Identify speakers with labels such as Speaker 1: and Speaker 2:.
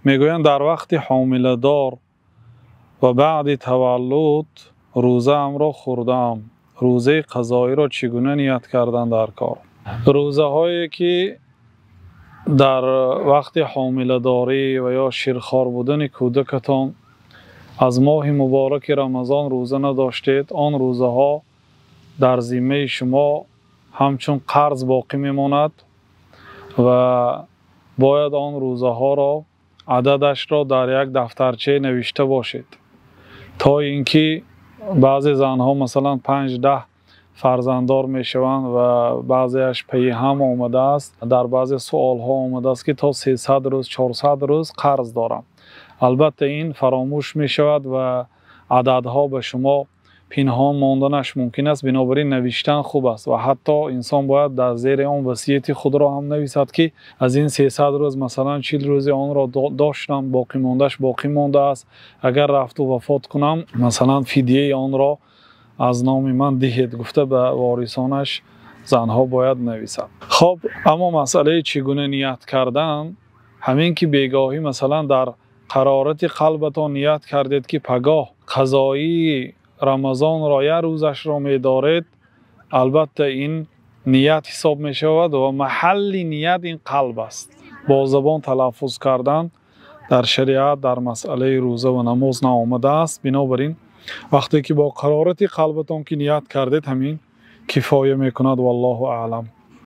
Speaker 1: Мегӯянд, дар вақти ҳомиладор ва баъди таваллуд рӯзаамро хӯрдаам, рӯзаи қазоиро чӣ гуна ният кардан дар кор? Рӯзаҳое ки дар вақти ҳомиладорӣ ва ё ширхор будани кӯдакатон аз моҳи муборак Рамазон рӯза надоштед, он рӯзаҳо дар зиммаи шумо ҳамчун қарз боқӣ мемонад ва бояд он рӯзаҳоро ададашро дар як дафтарча навишта бошед, то инки баъзе занҳо масалан 5-10 фарзанддор мешаванд ва баъзеяш паи ҳам омадааст. Дар баъзе саволҳо омадааст, ки то 300 рӯз, 400 рӯз қарз дорам. Албатта ин фаромӯш мешавад ва ададҳо ба шумо пинҳон монданаш мумкин аст. Бинобар ин навиштан хуб аст ва ҳатто инсон бояд дар зери он васияти худро ҳам нависад, ки аз ин 300 рӯз масалан 40 рӯзи онро доштам, боқӣ мондааш боқӣ мондааст. Агар рафту вафот кунам, масалан фидияи онро аз номи ман диҳед, гуфта ба ворисонаш занҳо бояд нависанд. Хуб, аммо масъалаи чӣ гунаният кардан, ҳамин ки бегоҳӣ масалан дар қарорати қалбатонният кардед, ки пагоҳ қазои Рамазонро як рӯзашро медоред, албатта инният ҳисоб мешавад ва маҳаллиният ин қалб аст. Бо забон талаффуз кардан дар шариат дар масъалаи рӯза ва намоз наомадааст. Бинобар ин вақте ки бо қарорати қалбатон киният кардед, ҳамин кифоя мекунад. Валлоҳу аълам.